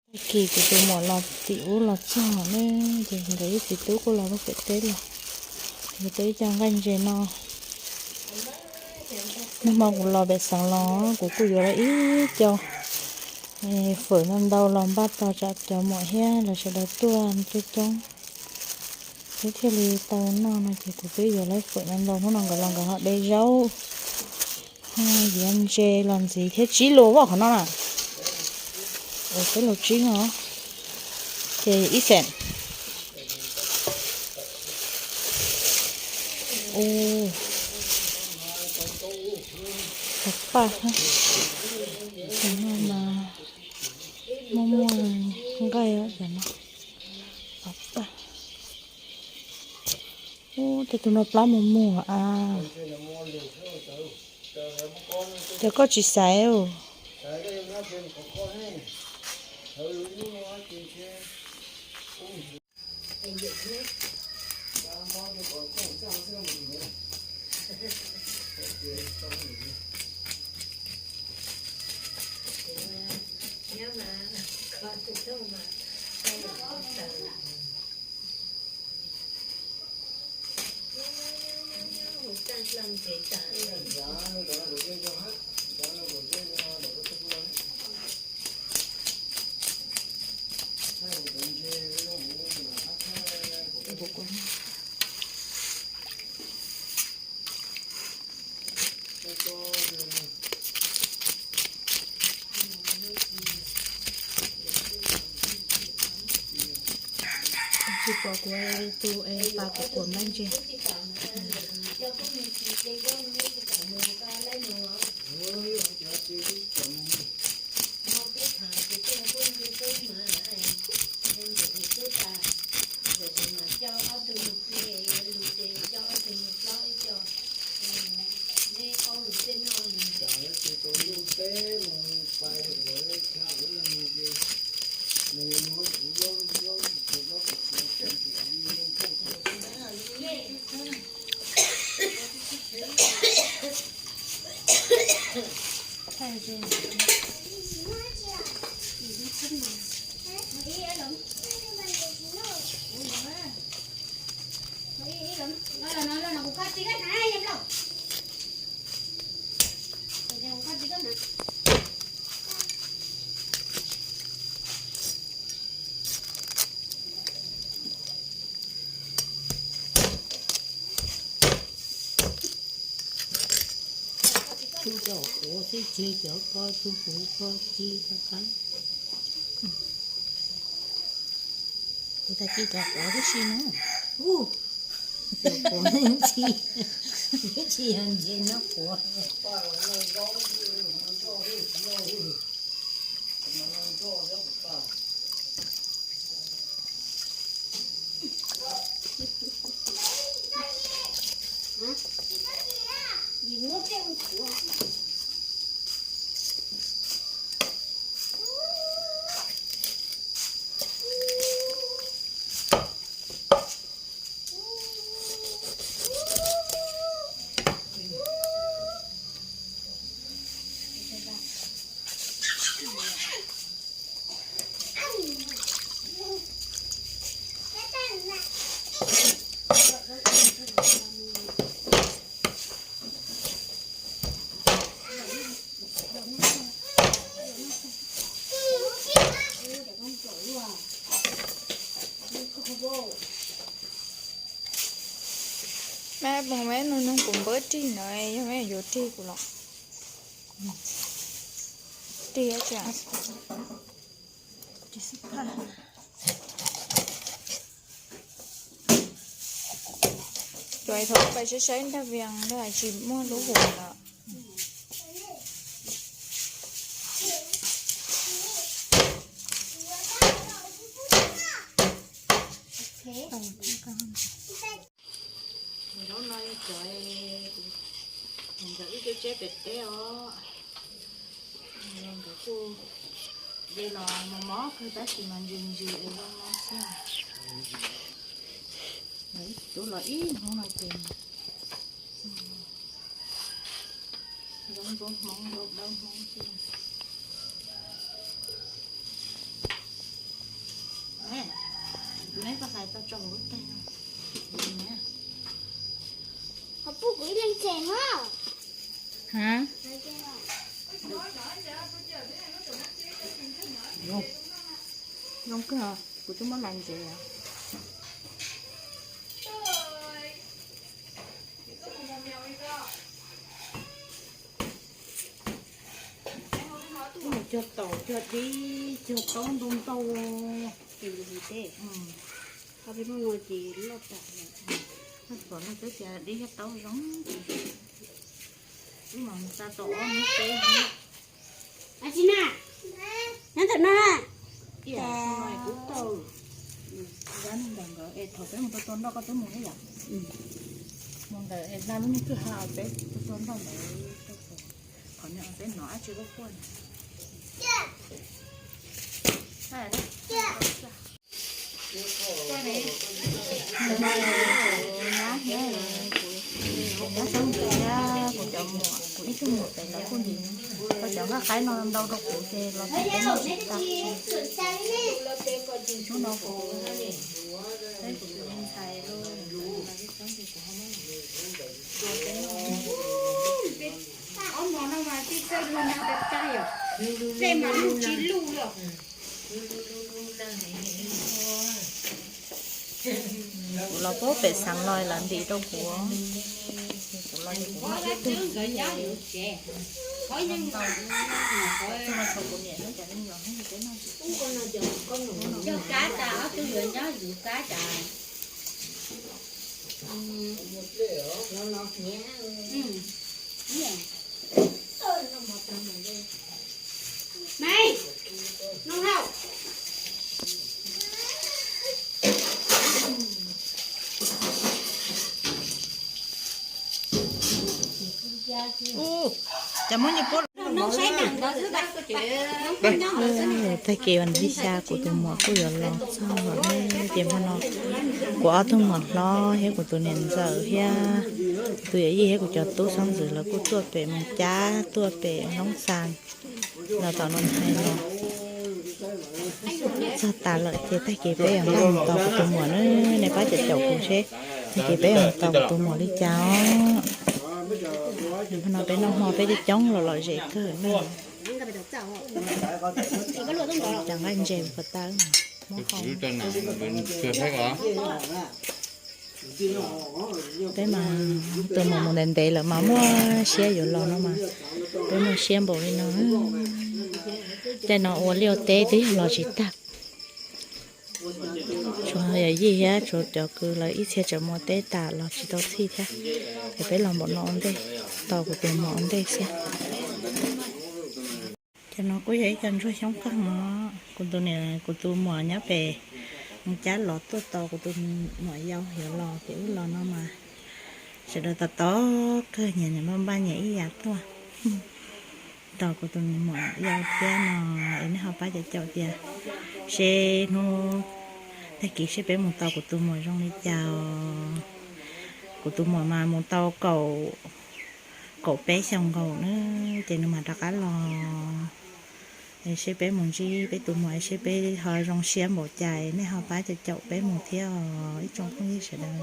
Tag kis kuv tus muam los tim ub los txog ne, ces nkawd ib txiv tub kuj los lub pem teb los. Nkawd tau ib co nqaij ntses no. Nag hmo kuv los pem xeev los kuv kuj yuav lawm ib co fawm ntau ntau los npaj tos tsam cov muam thiab lawv sawv daws tuaj coob coob, wb thiaj li tau noj no ces kuv twb yuav lawm fawm ntau ntau. Hnub no nkawd los nkawd ho de zaub, ho yuav ntses los ntxiv thiab. Tsib lus as qhov no na. Ua peb lus tsib no, ces ib xees. Ua, pab paj, cov no mas muaj muaj nqaij os, cov no pab paj. Ua tej tug no plab mus muag a. Ces koj tsis xaiv os. Tsis pom kuv tus es pas kuv kuam nqaij ntses. Tus cov quav xwb ces cov ko tus quav ko ci rau qab. Kuv tag kis cov quav tib si na. Cov quav tsis, tsis yog ntses no quav. Mab mus mab nug nug kuv npawb rig ntawd, yog mab yuav rig kuv los. Rig tsis. Cov thaum pais saib saib ntag, vias ntag tsis muaj lub hum lawm. Zaub no cov, nkawd wb cov tseb pem teb os. Nkawd kuj de los mos mos kawg tab sis mas ntsis ntsis es zoo no xwb. Nkawd ib tug los ib hnub no ces zoo ntsuab hmoob, zoo dawb hmoob xwb. Koj hlais tau tso lub tag no. Ho pub kuv ib leeg tseg no. Ha? Zoo kawg, kuv twb muab hlais ntsev. Cog taum cog dib cog taub ntau ntau. Peb no ces loj tas, peb cog dib thiab taub zoo. Wb mam xa tau ob hnub peb hnub. Ab tsi na, nyob ntawm no na. Ib yam no kuv tau zab neeg ntawm nkawd es thaum peb mus tua tua nroj koj twb mus ib yam. Mus ntawm es hla lub niag kwj ha peb tua tua nroj ntawd, qhov niag peb hnov dab tsi quaj quaj. Nyab thiab kuv, kuv nyab Xeeb Ntxwm thiab kuv cov muam, kuv ib tug muam pem lawv kuj ntim koj cov nqaij qaib no ntau rau kuv ces los tsis peb noj tsis tag. Hnub no kuv, peb kuv tus me ntxhais los, ob hmo no mas tib txawj luag nag tas tag yom, tej mas luj tsis luj lawm. Kuv los pem xeev los lawv ntim rau kuv, kuv los kuv cov me nyuam. Yog kab tas ob tug yuav nyob yus kab tas. Ub, cas muab nyias puab. Tag kis vas thib xya kuv tus muam kuj yuav los txog lawm ne, ces hmo no kuv ob tug muam hlob thiab kuv tus niam ntxawm thiab kuv tus yawm yij thiab kuv cov tub Xeeb Ntxwm lawv kuj tuaj pem Moos Cab tuaj pem Hoob Xas los tom no hais los txog tas lawm ces tag kis peb yuav npaj mus tos kuv tus muam na, nej pab caum caum kuv seb tag kis peb yuav mus tos kuv tus muam li cas os. Hmo no peb noj hmo peb coob coob los lom zem kawg na. Cov nqaij ntses puas tau. Peb mas tus muam mus ntev ntev lawm mas muaj siab yuav los no mas, peb muaj siab npaum li no. Tej no ua liaj ua teb twb yog los tsis tag. Tshuav yawm yij thiab tshuav cov kwv lawv ib txhia tseem mus teb tas los tsis tau txhij thiab. Ces peb los npaum no ua ntej, tos kuv tus muam ua ntej xwb. Ces no kuj yog ib co ntsuag xyoob qeeg no. Kuv tus niam kuv tus muam nyob pem Moos Cab los tuaj tos kuv tus muam yau yuav los ces wb los no mas sawv daws tos tos kawg, nyias nyias npaj npaj nyias ib yam tuaj tos kuv tus muam yau thiab no. Es nej ho pab caum caum tias seb hnub tag kis seb peb mus tos kuv tus muam zoo li cas. Kuv tus muam mas mus tau kaum, kaum peb xyoos nkaus na, ces nws mam rov qab los. Es seb peb mus ntsib peb tus muam seb peb ho zoo siab npaum cas, nej ho pab caum caum peb mus thiab os ib tsoom phooj ywg sawv daws.